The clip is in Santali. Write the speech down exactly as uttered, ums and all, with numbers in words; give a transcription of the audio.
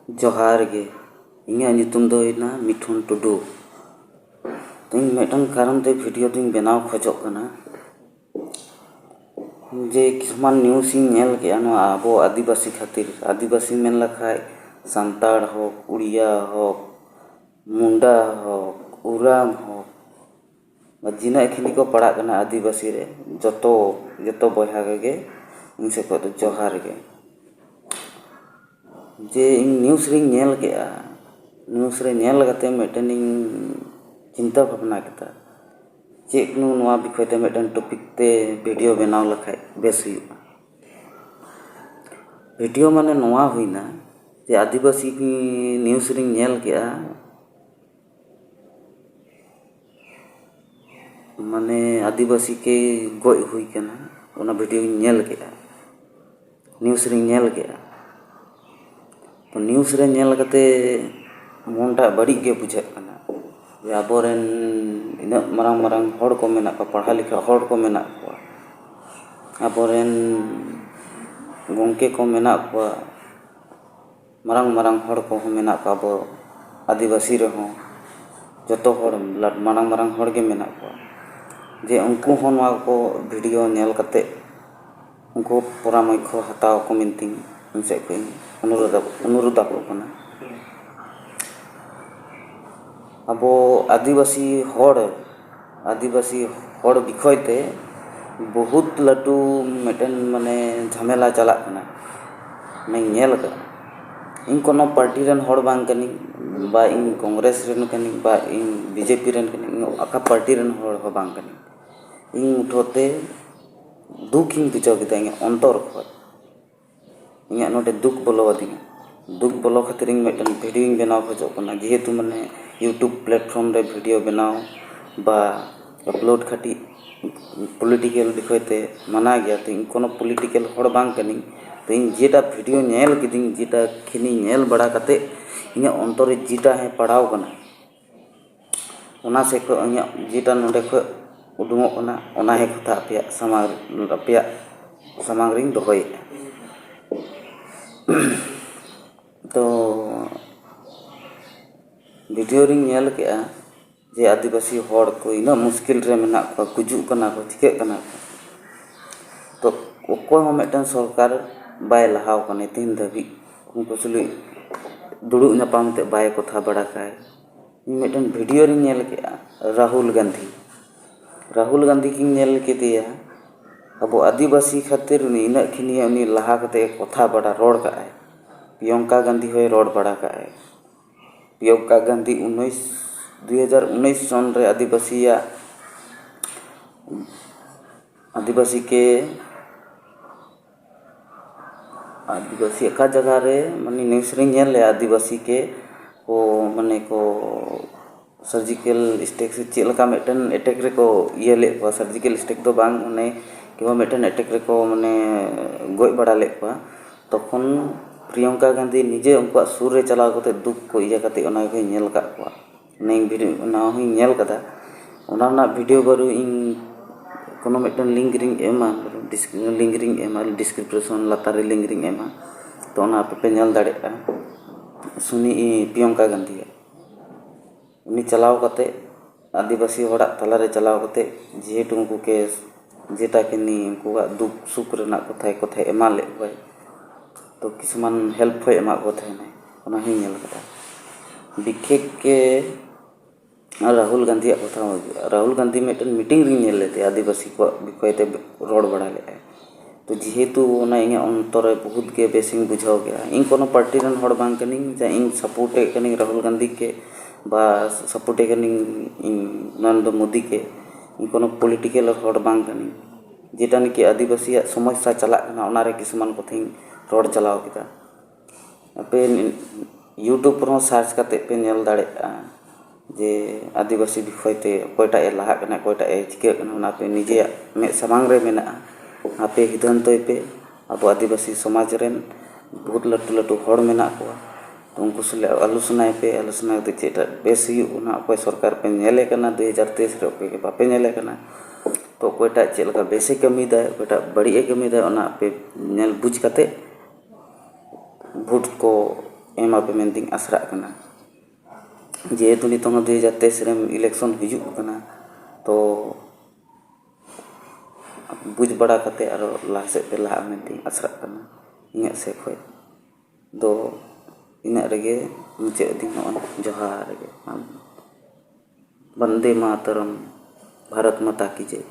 ᱡᱚᱦᱟᱨ ᱜᱮ, ᱤᱧᱟᱹᱜ ᱧᱩᱛᱩᱢ ᱫᱚ ᱦᱩᱭᱱᱟ ᱢᱤᱴᱷᱩᱱ ᱴᱩᱰᱩ᱾ ᱛᱚ, ᱤᱧ ᱢᱤᱫᱴᱟᱝ ᱠᱟᱨᱚᱱ ᱛᱮ ᱵᱷᱤᱰᱤᱭᱳ ᱫᱚᱧ ᱵᱮᱱᱟᱣ ᱠᱷᱚᱡᱚᱜ ᱠᱟᱱᱟ᱾ ᱡᱮ ᱠᱤᱪᱷᱩᱢᱟᱱ ᱱᱤᱭᱩᱡᱽ ᱤᱧ ᱧᱮᱞ ᱠᱮᱜᱼᱟ ᱱᱚᱣᱟ ᱟᱵᱚ ᱟᱹᱫᱤᱵᱟᱹᱥᱤ ᱠᱷᱟᱹᱛᱤᱨ, ᱟᱹᱫᱤᱵᱟᱹᱥᱤ ᱢᱮᱱ ᱞᱮᱠᱷᱟᱡ ᱥᱟᱱᱛᱟᱲ ᱦᱳᱠ, ᱩᱲᱤᱭᱟ ᱦᱳᱠ, ᱢᱩᱱᱰᱟ ᱦᱳᱠ, ᱳᱨᱟᱝ ᱦᱳᱠ, ᱡᱤᱱᱟᱹᱜ ᱠᱷᱤᱱᱤ ᱠᱚ ᱯᱟᱲᱟᱜ ᱠᱟᱱᱟ ᱟᱹᱫᱤᱵᱟᱹᱥᱤ ᱨᱮ, ᱡᱚᱛᱚ, ᱡᱚᱛᱚ ᱵᱚᱭᱦᱟ ᱠᱚᱜᱮ ᱤᱧ ᱥᱮᱫ ᱠᱷᱚᱱ ᱫᱚ ᱡᱚᱦᱟᱨ ᱜᱮ᱾ ᱡᱮ ᱤᱧ ᱱᱤᱭᱩᱡᱽ ᱨᱤᱧ ᱧᱮᱞ ᱠᱮᱜᱼᱟ, ᱱᱤᱭᱩᱡᱽ ᱨᱮ ᱧᱮᱞ ᱠᱟᱛᱮ ᱢᱤᱫᱴᱮᱱ ᱤᱧ ᱪᱤᱱᱛᱟᱹ ᱵᱷᱟᱵᱽᱱᱟ ᱠᱮᱫᱟ, ᱪᱮᱫ ᱱᱚᱣᱟ ᱵᱤᱠᱷᱚᱭ ᱛᱮ ᱢᱤᱫᱴᱮᱱ ᱴᱚᱯᱤᱠ ᱛᱮ ᱵᱷᱤᱰᱤᱭᱳ ᱵᱮᱱᱟᱣ ᱞᱮᱠᱷᱟᱡ ᱵᱮᱥ ᱦᱩᱭᱩᱜᱼᱟ᱾ ᱵᱷᱤᱰᱤᱭᱳ ᱢᱟᱱᱮ ᱱᱚᱣᱟ ᱦᱩᱭᱱᱟ ᱡᱮ ᱟᱹᱫᱤᱵᱟᱹᱥᱤ ᱱᱤᱭᱩᱡᱽ ᱨᱤᱧ ᱧᱮᱞ ᱠᱮᱜᱼᱟ, ᱢᱟᱱᱮ ᱟᱹᱫᱤᱵᱟᱹᱥᱤ ᱠᱮ ᱜᱚᱡ ᱦᱩᱭ ᱠᱟᱱᱟ, ᱚᱱᱟ ᱵᱷᱤᱰᱤᱭᱳᱧ ᱧᱮᱞ ᱠᱮᱜᱼᱟ, ᱱᱤᱭᱩᱡᱽ ᱨᱤᱧ ᱧᱮᱞ ᱠᱮᱜᱼᱟ᱾ ᱛᱚ, ᱱᱤᱭᱩᱡᱽ ᱨᱮ ᱧᱮᱞ ᱠᱟᱛᱮ ᱢᱚᱱᱴᱟᱜ ᱵᱟᱹᱲᱤᱡ ᱜᱮ ᱵᱩᱡᱷᱟᱹᱜ ᱠᱟᱱᱟ ᱡᱮ ᱟᱵᱚᱨᱮᱱ ᱤᱱᱟᱹᱜ ᱢᱟᱨᱟᱝ ᱢᱟᱨᱟᱝ ᱦᱚᱲ ᱠᱚ ᱢᱮᱱᱟᱜ ᱠᱚᱣᱟ, ᱯᱟᱲᱦᱟᱣ ᱞᱮᱠᱷᱟ ᱦᱚᱲ ᱠᱚ ᱢᱮᱱᱟᱜ ᱠᱚᱣᱟ, ᱟᱵᱚᱨᱮᱱ ᱜᱚᱢᱠᱮ ᱠᱚ ᱢᱮᱱᱟᱜ ᱠᱚᱣᱟ, ᱢᱟᱨᱟᱝ ᱢᱟᱨᱟᱝ ᱦᱚᱲ ᱠᱚᱦᱚᱸ ᱢᱮᱱᱟᱜ ᱠᱚᱣᱟ ᱟᱵᱚ ᱟᱹᱫᱤᱵᱟᱹᱥᱤ ᱨᱮᱦᱚᱸ, ᱡᱚᱛᱚ ᱦᱚᱲ ᱢᱟᱨᱟᱝ ᱢᱟᱨᱟᱝ ᱦᱚᱲ ᱜᱮ ᱢᱮᱱᱟᱜ ᱠᱚᱣᱟ, ᱡᱮ ᱩᱱᱠᱩ ᱦᱚᱸ ᱱᱚᱣᱟ ᱠᱚ ᱵᱷᱤᱰᱤᱭᱳ ᱧᱮᱞ ᱠᱟᱛᱮ ᱩᱱᱠᱩ ᱯᱚᱨᱟᱢᱚᱨᱥᱚ ᱦᱟᱛᱟᱣ ᱟᱠᱚ ᱢᱮᱱᱛᱮ ᱤᱧ ᱥᱮᱫ ᱠᱷᱚᱱ ᱤᱧ ᱚᱱᱩᱨᱳᱫᱷ, ᱚᱱᱩᱨᱳᱫᱷ ᱟᱠᱚ ᱠᱟᱱᱟ᱾ ᱟᱵᱚ ᱟᱹᱫᱤᱵᱟᱹᱥᱤ ᱦᱚᱲ, ᱟᱹᱫᱤᱵᱟᱹᱥᱤ ᱦᱚᱲ ᱵᱤᱠᱷᱚᱭ ᱛᱮ ᱵᱚᱦᱩᱛ ᱞᱟᱹᱴᱩ ᱢᱤᱫᱴᱮᱱ ᱢᱟᱱᱮ ᱡᱷᱟᱢᱮᱞᱟ ᱪᱟᱞᱟᱜ ᱠᱟᱱᱟ, ᱚᱱᱟᱧ ᱧᱮᱞ ᱟᱠᱟᱫᱟ᱾ ᱤᱧ ᱠᱳᱱᱳ ᱯᱟᱨᱴᱤ ᱨᱮᱱ ᱦᱚᱲ ᱵᱟᱝ ᱠᱟᱹᱱᱟᱹᱧ, ᱵᱟ ᱤᱧ ᱠᱚᱝᱜᱨᱮᱥ ᱨᱮᱱ ᱠᱟᱹᱱᱟᱹᱧ, ᱵᱟ ᱤᱧ ᱵᱤᱡᱮᱯᱤ ᱨᱮᱱ ᱠᱟᱹᱱᱟᱹᱧ, ᱤᱧ ᱚᱠᱟ ᱯᱟᱨᱴᱤ ᱨᱮᱱ ᱦᱚᱲ ᱦᱚᱸ ᱵᱟᱝ ᱠᱟᱹᱱᱟᱹᱧ᱾ ᱤᱧ ᱢᱩᱴᱷᱟᱹᱣ ᱛᱮ ᱫᱩᱠ ᱤᱧ ᱵᱩᱡᱷᱟᱹᱣ ᱠᱮᱫᱟ ᱤᱧᱟᱹᱜ ᱚᱱᱛᱚᱨ ᱠᱷᱚᱱ᱾ ᱤᱧᱟᱹᱜ ᱱᱚᱰᱮ ᱫᱩᱠ ᱵᱚᱞᱚ ᱟᱹᱫᱤᱧᱟ᱾ ᱫᱩᱠ ᱵᱚᱞᱚ ᱠᱷᱟᱹᱛᱤᱨ ᱤᱧ ᱢᱤᱫᱴᱮᱱ ᱵᱷᱤᱰᱤᱭᱳᱧ ᱵᱮᱱᱟᱣ ᱠᱷᱚᱡᱚᱜ ᱠᱟᱱᱟ, ᱡᱮᱦᱮᱛᱩ ᱢᱟᱱᱮ YouTube platform ᱨᱮ ᱵᱷᱤᱰᱤᱭᱳ ᱵᱮᱱᱟᱣ ᱵᱟ upload ᱠᱟᱹᱴᱤᱡ political ᱵᱤᱥᱚᱭ ᱛᱮ ᱢᱟᱱᱟ ᱜᱮᱭᱟ᱾ ᱛᱚ, ᱤᱧ ᱠᱳᱱᱳ political ᱦᱚᱲ ᱵᱟᱝ ᱠᱟᱹᱱᱟᱹᱧ᱾ ᱛᱚ, ᱤᱧ ᱡᱮᱴᱟ ᱵᱷᱤᱰᱤᱭᱳ ᱧᱮᱞ ᱠᱤᱫᱟᱹᱧ, ᱡᱮᱴᱟ ᱠᱷᱤᱱᱤ ᱧᱮᱞ ᱵᱟᱲᱟ ᱠᱟᱛᱮ ᱤᱧᱟᱹᱜ ᱚᱱᱛᱚᱨ ᱨᱮ ᱡᱮᱴᱟ ᱦᱮᱸ ᱯᱟᱲᱟᱣ ᱠᱟᱱᱟ, ᱚᱱᱟ ᱥᱮᱫ ᱠᱷᱚᱱ ᱤᱧᱟᱹᱜ ᱡᱮᱴᱟ ᱱᱚᱰᱮ ᱠᱷᱚᱱ ᱩᱰᱩᱝᱚᱜ ᱠᱟᱱᱟ, ᱚᱱᱟ ᱦᱮᱸ ᱠᱟᱛᱷᱟ ᱟᱯᱮᱭᱟᱜ ᱥᱟᱢᱟᱝ, ᱟᱯᱮᱭᱟᱜ ᱥᱟᱢᱟᱝ ᱨᱤᱧ ᱫᱚᱦᱚᱭᱮᱫᱼᱟ᱾ ᱛᱚ ᱵᱷᱤᱰᱤᱭᱳ ᱨᱤᱧ ᱧᱮᱞ ᱠᱮᱜᱼᱟ ᱡᱮ ᱟᱹᱫᱤᱵᱟᱹᱥᱤ ᱦᱚᱲ ᱠᱚ ᱤᱱᱟᱹᱜ ᱢᱩᱥᱠᱤᱞ ᱨᱮ ᱢᱮᱱᱟᱜ ᱠᱚᱣᱟ, ᱜᱩᱡᱩᱜ ᱠᱟᱱᱟ ᱠᱚ, ᱪᱤᱠᱟᱹᱜ ᱠᱟᱱᱟ ᱠᱚ᱾ ᱛᱚ ᱚᱠᱚᱭ ᱦᱚᱸ ᱢᱤᱫᱴᱮᱱ ᱥᱚᱨᱠᱟᱨ ᱵᱟᱭ ᱞᱟᱦᱟᱣ ᱠᱟᱱᱟ ᱛᱮᱦᱮᱧ ᱫᱷᱟᱹᱵᱤᱡ, ᱩᱱᱠᱩ ᱥᱩᱞᱩᱡ ᱫᱩᱲᱩᱵ ᱧᱟᱯᱟᱢ ᱛᱮ ᱵᱟᱭ ᱠᱚᱛᱷᱟ ᱵᱟᱲᱟ ᱠᱟᱭ᱾ ᱤᱧ ᱢᱤᱫᱴᱮᱱ ᱵᱷᱤᱰᱤᱭᱳ ᱨᱤᱧ ᱧᱮᱞ ᱠᱮᱜᱼᱟ ᱨᱟᱦᱩᱞ ᱜᱟᱱᱫᱷᱤ, ᱨᱟᱦᱩᱞ ᱜᱟᱱᱫᱷᱤ ᱜᱤᱧ ᱧᱮᱞ ᱠᱮᱫᱮᱭᱟ᱾ ᱟᱵᱚ ᱟᱹᱫᱤᱵᱟᱹᱥᱤ ᱠᱷᱟᱹᱛᱤᱨ ᱩᱱᱤ ᱤᱱᱟᱹᱜ ᱠᱷᱤᱱᱤᱭᱟᱹ ᱩᱱᱤ ᱞᱟᱦᱟ ᱠᱟᱛᱮ ᱠᱚᱛᱷᱟ ᱵᱟᱲᱟ ᱨᱚᱲ ᱠᱟᱜᱼᱟᱭ᱾ ᱯᱨᱤᱭᱚᱝᱠᱟ ᱜᱟᱱᱫᱷᱤ ᱦᱚᱸᱭ ᱨᱚᱲ ᱵᱟᱲᱟ ᱠᱟᱜᱼᱟᱭ᱾ ᱯᱨᱤᱭᱚᱝᱠᱟ ᱜᱟᱱᱫᱷᱤ ᱩᱱᱤᱥ ᱫᱩᱭ ᱦᱟᱡᱟᱨ ᱩᱱᱤᱥ ᱥᱚᱱ ᱨᱮ ᱟᱹᱫᱤᱵᱟᱹᱥᱤᱭᱟᱜ ᱟᱹᱫᱤᱵᱟᱹᱥᱤ ᱠᱮ ᱟᱹᱫᱤᱵᱟᱹᱥᱤ ᱚᱠᱟ ᱡᱟᱭᱜᱟ ᱨᱮ ᱢᱟᱱᱮ ᱱᱤᱭᱩᱡᱽ ᱨᱮᱧ ᱧᱮᱞ ᱞᱮᱜᱼᱟ, ᱟᱹᱫᱤᱵᱟᱹᱥᱤ ᱠᱮ ᱠᱚ ᱢᱟᱱᱮ ᱠᱚ ᱥᱟᱨᱡᱤᱠᱮᱞ ᱥᱴᱮᱠ ᱥᱮ ᱪᱮᱫ ᱞᱮᱠᱟ ᱢᱤᱫᱴᱮᱱ ᱮᱴᱮᱠ ᱨᱮᱠᱚ ᱤᱭᱟᱹ ᱞᱮᱫ ᱠᱚᱣᱟ, ᱥᱟᱨᱡᱤᱠᱮᱞ ᱥᱴᱮᱠ ᱫᱚ ᱵᱟᱝ, ᱢᱟᱱᱮ ᱠᱤᱝᱵᱟ ᱢᱤᱫᱴᱮᱱ ᱮᱴᱮᱠ ᱨᱮᱠᱚ ᱢᱟᱱᱮ ᱜᱚᱡ ᱵᱟᱲᱟ ᱞᱮᱫ ᱠᱚᱣᱟ᱾ ᱛᱚᱠᱷᱚᱱ ᱯᱨᱤᱭᱚᱝᱠᱟ ᱜᱟᱱᱫᱷᱤ ᱱᱤᱡᱮ ᱩᱱᱠᱩᱣᱟᱜ ᱥᱩᱨ ᱨᱮ ᱪᱟᱞᱟᱣ ᱠᱟᱛᱮ ᱫᱩᱠ ᱠᱚ ᱤᱭᱟᱹ ᱠᱟᱛᱮ ᱚᱱᱟ ᱠᱚᱧ ᱧᱮᱞ ᱟᱠᱟᱫ ᱠᱚᱣᱟ᱾ ᱚᱱᱟ ᱵᱷᱤᱰᱤᱭᱳ, ᱚᱱᱟ ᱦᱚᱸᱧ ᱧᱮᱞ ᱠᱟᱫᱟ᱾ ᱚᱱᱟ ᱨᱮᱱᱟᱜ ᱵᱷᱤᱰᱤᱭᱳ ᱵᱟᱹᱨᱩ ᱤᱧ ᱠᱳᱱᱳ ᱢᱤᱫᱴᱮᱱ ᱞᱤᱝᱠ ᱨᱤᱧ ᱮᱢᱟ, ᱞᱤᱝᱠ ᱨᱤᱧ ᱮᱢᱟ, ᱰᱤᱥᱠᱨᱤᱯᱥᱚᱱ ᱞᱟᱛᱟᱨ ᱨᱮ ᱞᱤᱝᱠ ᱨᱤᱧ ᱮᱢᱟ᱾ ᱛᱚ ᱚᱱᱟ ᱟᱯᱮ ᱯᱮ ᱧᱮᱞ ᱫᱟᱲᱮᱭᱟᱜᱼᱟ᱾ ᱥᱩᱱᱤ, ᱯᱨᱤᱭᱚᱝᱠᱟ ᱜᱟᱱᱫᱷᱤᱭᱟᱜ ᱩᱱᱤ ᱪᱟᱞᱟᱣ ᱠᱟᱛᱮ ᱟᱹᱫᱤᱵᱟᱹᱥᱤ ᱦᱚᱲᱟᱜ ᱛᱟᱞᱟᱨᱮ ᱪᱟᱞᱟᱣ ᱠᱟᱛᱮ ᱡᱮᱦᱮᱛᱩ ᱩᱱᱠᱩ ᱠᱮ ᱡᱮᱴᱟ ᱠᱤᱱᱤ ᱩᱱᱠᱩᱣᱟᱜ ᱫᱩᱠ ᱥᱩᱠ ᱨᱮᱱᱟᱜ ᱠᱚᱛᱷᱟᱭ ᱠᱚᱛᱷᱟᱭ ᱮᱢᱟ ᱞᱮᱫ ᱠᱚᱣᱟᱭ, ᱛᱚ ᱠᱤᱪᱷᱩᱢᱟᱱ ᱦᱮᱞᱯ ᱦᱚᱸᱭ ᱮᱢᱟᱜ ᱠᱚ ᱛᱟᱦᱮᱱᱟᱭ, ᱚᱱᱟ ᱦᱚᱸᱧ ᱧᱮᱞ ᱠᱟᱫᱟ᱾ ᱵᱤᱠᱷᱮᱠ ᱠᱮ ᱨᱟᱦᱩᱞ ᱜᱟᱱᱫᱷᱤᱭᱟᱜ ᱠᱟᱛᱷᱟ ᱦᱚᱸ ᱦᱤᱡᱩᱜᱼᱟ᱾ ᱨᱟᱦᱩᱞ ᱜᱟᱱᱫᱷᱤ ᱢᱤᱫᱴᱮᱱ ᱢᱤᱴᱤᱝ ᱨᱤᱧ ᱧᱮᱞ ᱞᱮᱫᱮᱭᱟ, ᱟᱹᱫᱤᱵᱟᱹᱥᱤ ᱠᱚᱣᱟᱜ ᱵᱤᱠᱷᱚᱭ ᱛᱮ ᱨᱚᱲ ᱵᱟᱲᱟ ᱞᱮᱫᱼᱟᱭ᱾ ᱛᱚ ᱡᱮᱦᱮᱛᱩ ᱚᱱᱟ ᱤᱧᱟᱹᱜ ᱚᱱᱛᱚᱨ ᱨᱮ ᱵᱚᱦᱩᱛ ᱜᱮ ᱵᱮᱥᱤᱧ ᱵᱩᱡᱷᱟᱹᱣ ᱠᱮᱫᱼᱟ᱾ ᱤᱧ ᱠᱳᱱᱳ ᱯᱟᱨᱴᱤ ᱨᱮᱱ ᱦᱚᱲ ᱵᱟᱝ ᱠᱟᱹᱱᱟᱹᱧ ᱡᱮ ᱤᱧ ᱥᱟᱯᱳᱨᱴᱮᱫ ᱠᱟᱹᱱᱟᱹᱧ ᱨᱟᱦᱩᱞ ᱜᱟᱱᱫᱷᱤ ᱠᱮ ᱵᱟ ᱥᱟᱯᱳᱨᱴᱮᱫ ᱠᱟᱹᱱᱟᱹᱧ ᱤᱧ ᱱᱚᱨᱮᱱᱫᱨᱚ ᱢᱳᱫᱤ ᱠᱮ᱾ ᱤᱧ ᱠᱳᱱᱳ ᱯᱚᱞᱤᱴᱤᱠᱮᱞ ᱦᱚᱲ ᱵᱟᱝ ᱠᱟᱹᱱᱟᱹᱧ᱾ ᱡᱮᱴᱟ ᱱᱟᱠᱤ ᱟᱹᱫᱤᱵᱟᱹᱥᱤᱭᱟᱜ ᱥᱚᱢᱚᱥᱥᱟ ᱪᱟᱞᱟᱜ ᱠᱟᱱᱟ, ᱚᱱᱟᱨᱮ ᱠᱤᱪᱷᱩᱢᱟᱱ ᱠᱚᱛᱷᱟᱧ ᱨᱚᱲ ᱪᱟᱞᱟᱣ ᱠᱮᱫᱟ᱾ ᱟᱯᱮ YouTube ᱨᱮᱦᱚᱸ ᱥᱟᱨᱪ ᱠᱟᱛᱮ ᱯᱮ ᱧᱮᱞ ᱫᱟᱲᱮᱭᱟᱜᱼᱟ ᱡᱮ ᱟᱹᱫᱤᱵᱟᱹᱥᱤ ᱵᱤᱥᱚᱭ ᱛᱮ ᱚᱠᱚᱭᱴᱟᱜ ᱮ ᱞᱟᱦᱟᱜ ᱠᱟᱱᱟ, ᱚᱠᱚᱭᱴᱟᱜ ᱮ ᱪᱤᱠᱟᱹᱜ ᱠᱟᱱᱟ, ᱚᱱᱟ ᱯᱮ ᱱᱤᱡᱮᱭᱟᱜ ᱢᱮᱫ ᱥᱟᱢᱟᱝ ᱨᱮ ᱢᱮᱱᱟᱜᱼᱟ᱾ ᱟᱯᱮ ᱦᱤᱫᱷᱟᱹᱱᱛᱚᱭ ᱯᱮ, ᱟᱵᱚ ᱟᱹᱫᱤᱵᱟᱹᱥᱤ ᱥᱚᱢᱟᱡᱽ ᱨᱮᱱ ᱵᱚᱦᱩᱛ ᱞᱟᱹᱴᱩ ᱞᱟᱹᱴᱩ ᱦᱚᱲ ᱢᱮᱱᱟᱜ ᱠᱚᱣᱟ᱾ ᱛᱚ ᱩᱱᱠᱩ ᱥᱟᱞᱟᱜ ᱟᱞᱳᱪᱚᱱᱟᱭ ᱯᱮ, ᱟᱞᱳᱪᱚᱱᱟ ᱠᱟᱛᱮ ᱪᱮᱫᱴᱟᱜ ᱵᱮᱥ ᱦᱩᱭᱩᱜ, ᱚᱱᱟ ᱚᱠᱚᱭ ᱥᱚᱨᱠᱟᱨ ᱯᱮ ᱧᱮᱞᱮ ᱠᱟᱱᱟ, ᱫᱩ ᱦᱟᱡᱟᱨ ᱛᱮᱭᱤᱥ ᱨᱮ ᱚᱠᱚᱭ ᱜᱮ ᱵᱟᱯᱮ ᱧᱮᱞᱮ ᱠᱟᱱᱟ᱾ ᱛᱚ ᱚᱠᱚᱭᱴᱟᱜ ᱪᱮᱫ ᱞᱮᱠᱟ ᱵᱮᱥᱮ ᱠᱟᱹᱢᱤᱭᱮᱫᱟᱭ, ᱚᱠᱚᱭᱴᱟᱜ ᱵᱟᱹᱲᱤᱡ ᱮ ᱠᱟᱹᱢᱤᱭᱮᱫᱟᱭ, ᱚᱱᱟ ᱟᱯᱮ ᱧᱮᱞ ᱵᱩᱡᱽ ᱠᱟᱛᱮ ᱵᱷᱳᱴ ᱠᱚ ᱮᱢᱟᱯᱮ ᱢᱮᱱᱛᱮᱧ ᱟᱥᱨᱟᱜ ᱠᱟᱱᱟ᱾ ᱡᱮᱦᱮᱛᱩ ᱱᱤᱛᱚᱝ ᱦᱚᱸ ᱫᱩ ᱦᱟᱡᱟᱨ ᱛᱮᱭᱤᱥ ᱨᱮ election ᱦᱤᱡᱩᱜ ᱠᱟᱱᱟ, ᱛᱚ ᱵᱩᱡᱽ ᱵᱟᱲᱟ ᱠᱟᱛᱮ ᱟᱨᱚ ᱞᱟᱦᱟ ᱥᱮᱫ ᱯᱮ ᱞᱟᱦᱟᱜᱼᱟ ᱢᱮᱱᱛᱮᱧ ᱟᱥᱨᱟᱜ ᱠᱟᱱᱟ᱾ ᱤᱧᱟᱹᱜ ᱥᱮᱫ ᱠᱷᱚᱱ ᱫᱚ ᱤᱱᱟᱹᱜ ᱨᱮᱜᱮ ᱢᱩᱪᱟᱹᱫ ᱫᱤᱧ ᱱᱚᱜᱼᱚᱭ, ᱡᱚᱦᱟᱨ ᱜᱮ᱾ ᱵᱚᱱᱫᱮ ᱢᱟᱛᱚᱨᱚᱢ, ᱵᱷᱟᱨᱚᱛ ᱢᱟᱛᱟ ᱠᱤ ᱡᱟᱭ᱾